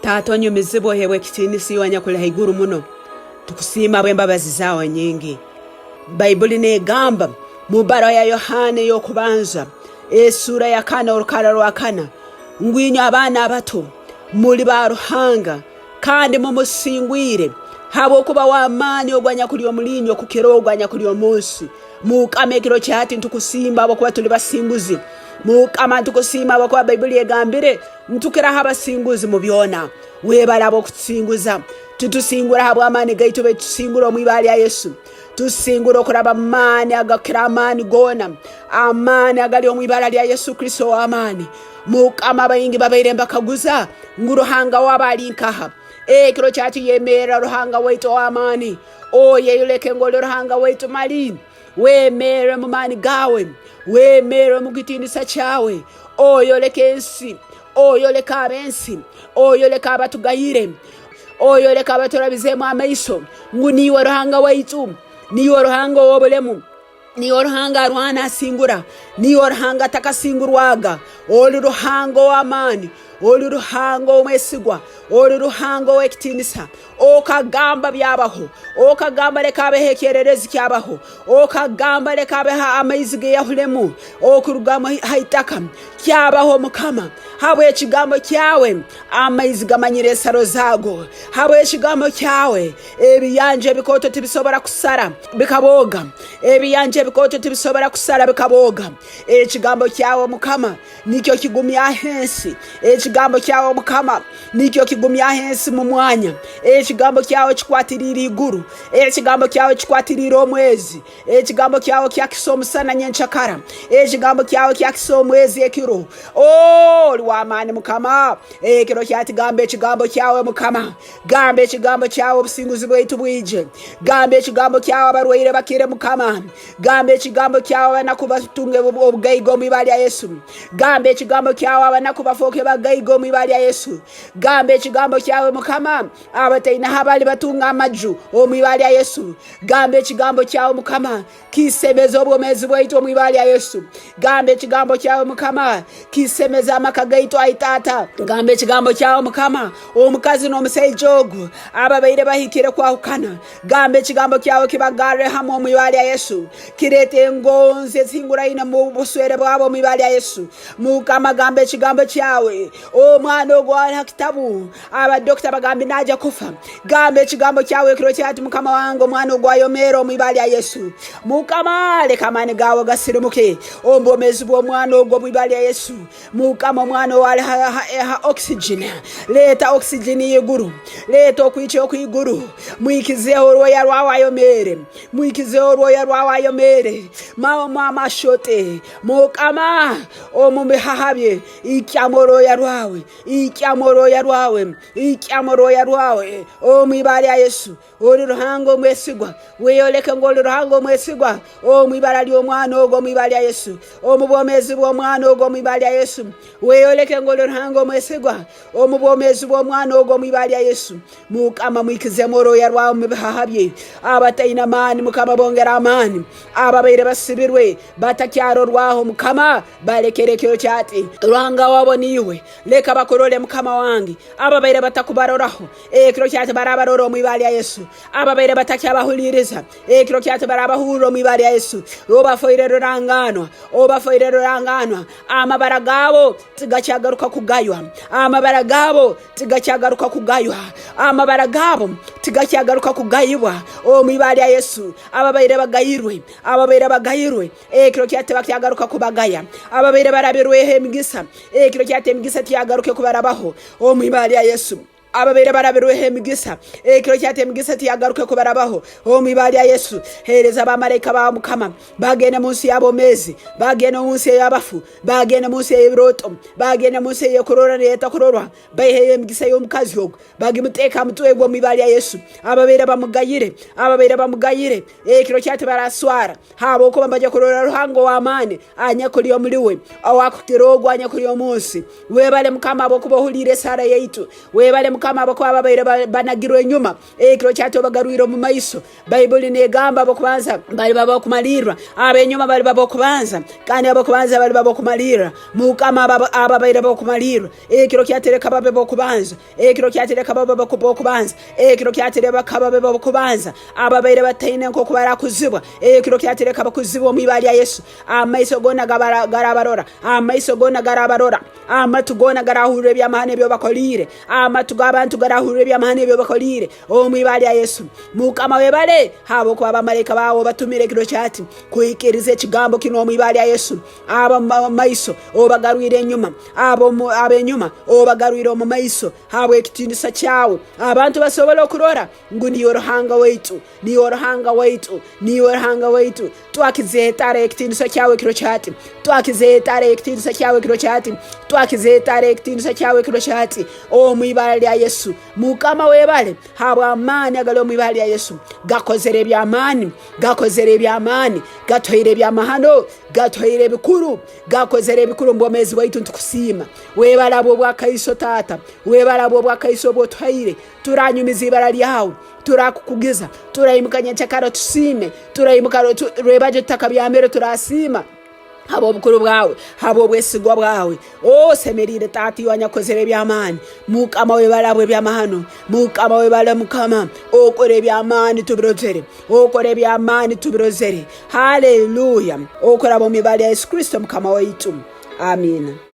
Taata onyumizibwe oheebwe ekitiinisa iwe anyakuli haiguru muno. Tukusiima habw'embabazi zaawe nyingi. Baibuli n'egamba mu bbaruha ya Yohaana ey'okubanza esuura ya kana orukara rwa kana ngu inywe abaana abato muli ba Ruhanga kandi mumusingwire habwokuba w'amaani ogu anyakuli omuli inywe kukira ogu anyakuli omu nsi. Mukama ekiro kya hati nitukusiima habwokuba tuli basinguzi. Mukama nitukusiima habwokuba Baibuli egambire ntukiraho abasinguzi mu byona. Webale habw'okutusinguza. Titusingura habw'amaani gaitu baitu tusingura omu ibara lya Yesu. Tusingura okuraba mu maani agakira amaani goona, amaani agali omu ibara lya Yesu Kristo ow'amaani. Mukama baingi babaire mbakaguza ngu Ruhanga wabo ali nkaha? Ekiro kyati yemerra Ruhanga waitu ow'amaani. Oyeyoleke ngu oli Ruhanga waitu mali. Wemerre mu maani gawe, wemerre omu kitiinisa kyawe, oyoleke ensi, oyoleke ab'ensi, oyoleke abatugayire, oyoleke abaturabizeemu amaiso ngu niiwe Ruhanga waitu, niiwe Ruhanga ow'obulemu, niiwe Ruhanga arwana asingura, niiwe Ruhanga atakasingurwaga, oli Ruhanga ow'amaani, oli Ruhanga ow'omwesigwa, oli Ruhanga ow'ekitiinisa. Okagamba byabaho, okagamba leka habeho ekyererezi kyabaho, okagamba leka habeho amaizi geyahulemu okuruga ha itaka kyabaho. Mukama, habw'ekigambo kyawe amaizi gamanyire ensaro zaago, habw'ekigambo kyawe ebiyanja ebikooto tibisobora kusara bikabooga, ebiyanja ebikooto tibisobora kusara bikabooga. Ekigambo kyawe Mukama nikyo kigumyaho ensi. Ekigambo kyawe Mukama nikyo kigumyaho ensi mu mwanya. Ekigambo kyawe kikwatiriire iguru. Ekigambo kyawe kikwatiriire omwezi. Ekigambo kyawe kyakisa omusana nyenkyakara. Ekigambo kyawe kyakisa omwezi ekiro. Oh, oli w'amaani Mukama. Ekiro kyati gamba ekigambo kyawe Mukama. Gamba ekigambo kyawe obusinguzi bwaitu bwije. Gamba ekigambo kyawe abarwaire bakire Mukama. Gamba ekigambo kyawe abanaku batunge obugaiga omu ibara lya Yesu. Gamba ekigambo kyawe abanaku bafooke bagaiga omu ibara lya Yesu. Gamba ekigambo kyawe Mukama abataine habali batunga amaju omu ibara lya Yesu. Gamba ekigambo kyawe Mukama kisemeze obwomeezi bwaitu omu ibara lya Yesu. Gamba ekigambo kyawe Mukama kisemeze amaka gaitu ai Taata. Gamba ekigambo kyawe Mukama omukazi n'omusaija ogu ababaire bahikire kwahukana. Gamba ekigambo kyawe kibagarre hamu omu ibara lya Yesu. Kireete engonzi ezihinguraine mu buswere bwabo omu ibara lya Yesu. Mukama gamba ekigambo kyawe. Omwana ogu ali ha kitabu, abadokita bagambi naija kufa. Gamba ekigambo kyawe ekiro kyati Mukama wange omwana ogu ayomeere omu ibara lya Yesu. Mukama leka amaani gawe gasirimuke omu bwomeezi bw'omwana ogu omu ibara lya Yesu. Mukama omwana owali ha, ha, ha oxygen, leeta oxygen y'iguru, leeta okwikya okw'iguru, mwikizeho orwoya rwawe ayomeere, mwikizeho orwoya rwawe ayomeere, mamashote Mukama omu bihaha bye, ikyamu orwoya rwawe, ikyamu orwoya rwawe, ikyamu orwoya rwawe omu ibara lya Yesu. Oli Ruhanga omwesigwa, weyoleke ngu oli Ruhanga omwesigwa omu ibara ly'omwana ogu omu ibara lya Yesu, omu bwomeezi bw'omwana ogu omu ibara lya Yesu. Weyoleke ngu oli Ruhanga omwesigwa omu bwomeezi bw'omwana ogu omu ibara lya Yesu. Mukama mwikizemu orwoya rwawe omu bihaha bye. Abataine amaani Mukama bongera amaani. Ababaire basibirwe batakyarorwaho Mukama balekere ekiro kyati. Ruhanga wabo niiwe, leka bakurole Mukama wange. Ababaire batakubaroraho Ekiro kya tibarabarora omu ibara lya Yesu. Ababaire batakyabahuliiriza, ekiro kya tibarabahurra omu ibara lya Yesu. Obafoire ruranganwa, obafoire ruranganwa. Amabara gaabo tigakyagaruka kugaywa, amabara gaabo tigakyagaruka kugaywa, amabara gaabo tigakyagaruka kugayibwa omu ibara lya Yesu. Ababaire bagayirwe, ababaire bagayirwe, ekiro kya tibakyagaruka kubagaya. Ababaire barabirweho emigisa, ekiro kya emigisa tiyagaruke kubarabaho omu ibara lya Yesu. Ababaire barabirweho emigisa, ekiro kyati emigisa tiyagaruke kubarabaho omu ibara lya Yesu. Heereza bamalaika ba Mukama bagende mu nsi y'abomeezi, bagende mu nsi ey'abafu, bagende mu nsi ey'ebirooto, bagende mu nsi ey'ekurora n'eyetakurorwa, baiheyo emigisa y'omukazi ogu, bagimuteeka ha mutwe gwe omu ibara lya Yesu. Ababaire bamugayire, ababaire bamugayire, ekiro kyati baraswara, Habwokuba mbaija kurora Ruhanga ow'amaani anyakuli omuli we, owakukira ogu anyakuli omu nsi. Webale Mukama habwokuba ohuliire esaara yaitu. Webale Mukama. Mukama, abakuba babaire banagirwe enyuma, ekiro kyati obagarwire omu maiso. Baibuli negamba abokubanza baliba bokumalirra, abenyuma baliba bokubanza, kandi abokubanza baliba bokumalirra. Mukama, ababaire bokumalirra, ekiro kyati leka babe bokubanza, ekiro kyati leka babe bokubanza, ekiro kyati leka babe bokubanza. Ababaire bataine nk'oku barakuzibwa, ekiro kyati leka bakuzibwa omu ibara lya Yesu. Amaiso goona garabarora, amaiso goona garabarora, amatu goona garahurra ebyamahano ebyo bakoliire, amatu g'abantu garahurra ebyamahano ebyo bakoliire omu ibara lya Yesu. Mukama webale habwokuba abamalaika bawe obatumire ekiro kyati kuhikiriza ekigambo kinu omu ibara lya Yesu. Abo maiso obagarwire enyuma, abo abenyuma obagarwire omu maiso habw'ekitiinisa kyawe. Abantu basobole okurora ngu niiwe Ruhanga waitu, niiwe Ruhanga waitu, niiwe Ruhanga waitu. Twakize etaara y'ekitiinisa kyawe ekiro kyati, twakize etaara y'ekitiinisa kyawe ekiro kyati, twakize etaara y'ekitiinisa kyawe ekiro kyati omu ibara lya Yesu. Mukama webale habw'amaani agali omu ibara lya Yesu, gakozere eby'amaani, gakozere eby'amaani, gatuhaire ebyamahano, gatuhaire ebikuru, gakozere ebikuru omu bwomeezi bwaitu. Nitukusiima. Webale habw'obwakaiso Taata, webale habw'obwakaiso obwotuhaire. Turanyumiza ibara lyawe, turakukugiza, turaimuka nyenkyakara tusiime, turaimuka rwebagyo tutakabyamire turasiima habw'obukuru bwawe, habw'obwesigwa bwawe. Osemeriire Taata iwe anyakozere eby'amaani. Mukama webale habw'ebyamahano. Mukama webale Mukama, okora eby'amaani tubirozere, okora eby'amaani tubirozere. Haleluya. Okuraba omu ibara lya Yesu Kristo Mukama waitu. Amiina.